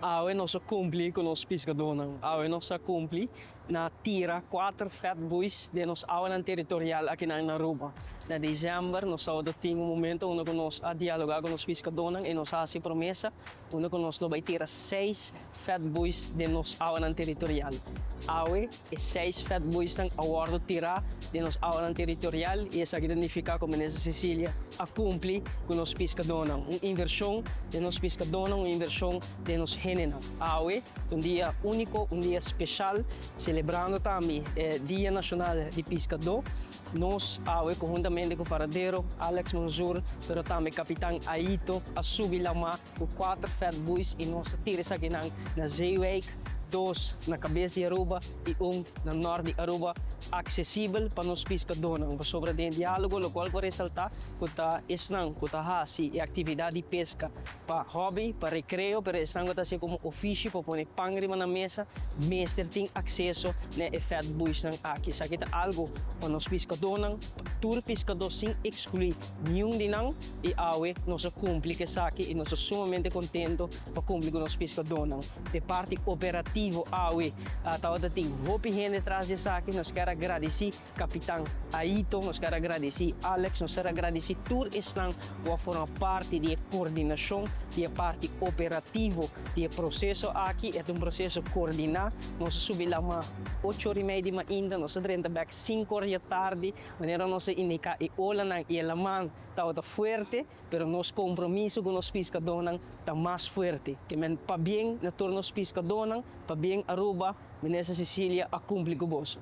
Awe nos a kumpli ku nos piskadónan. Awe nos a kumpli na tira kuater fat buoys den nos awanan teritorial akinan na Aruba. Na desèmber nos tabata tin un momento unda ku nos a dialogá ku nos piskadónan i nos a hasi promesa unda ku nos lo bai tira seis fat buoys den nos awanan teritorial. Awe e seis fat buoysnan a wòrdu tirá den nos awanan teritorial i esaki ta nifiká ku Minister Cecilia a kumpli ku nos piskadónan. Un invershon den nos piskadónan, un invershon den nos hendenan. Awe ta un dia úniko, un dia speshal, selebrando tambe e Dia Nashonal di Piskadó. Nos awe konhuntamente ku Paradero Alex Monzur, pero tambe Kapitan Aito a subi lamá ku kuater fat buoys i nos a tira esakinan na Zeewijk, dos na kabes di Aruba i un na nort di Aruba, aksesibel pa nos piskadónan. Pasobra den e diálogo lokual ku a resaltá ku ta esnan ku ta hasi e aktividat di peska pa hòbi, pa rekreo, pero esnan ku ta hasié komo ofishi pa pone pan riba nan mesa mester tin akseso na e fat buoysnan aki. Esaki ta algu pa nos piskadónan, pa tur piskadó sin ekskluí niun di nan. I awe nos a kumpli ku esaki i nos ta sumamente kontento pa kumpli ku nos piskadónan. E parti operativo awe tabata tin hopi hende tras di esaki. Nos kier a gradisí Kapitan Aito, nos kier a gradisí Alex, nos kier a gradisí tur esnan ku a forma parti di e kordinashon di e parti operativo di e proseso aki. E ta un proseso kordiná. Nos a subi lama ocho ora i mei di mainta, nos a drenta bèk sinku ora di atardi. Manera nos a indiká e olanan i e laman tabata fuerte, pero nos kompromiso ku nos piskadónan ta mas fuerte. Ke men pabien na tur nos piskadónan, pabien Aruba, Minister Cecilia a kumpli ku boso.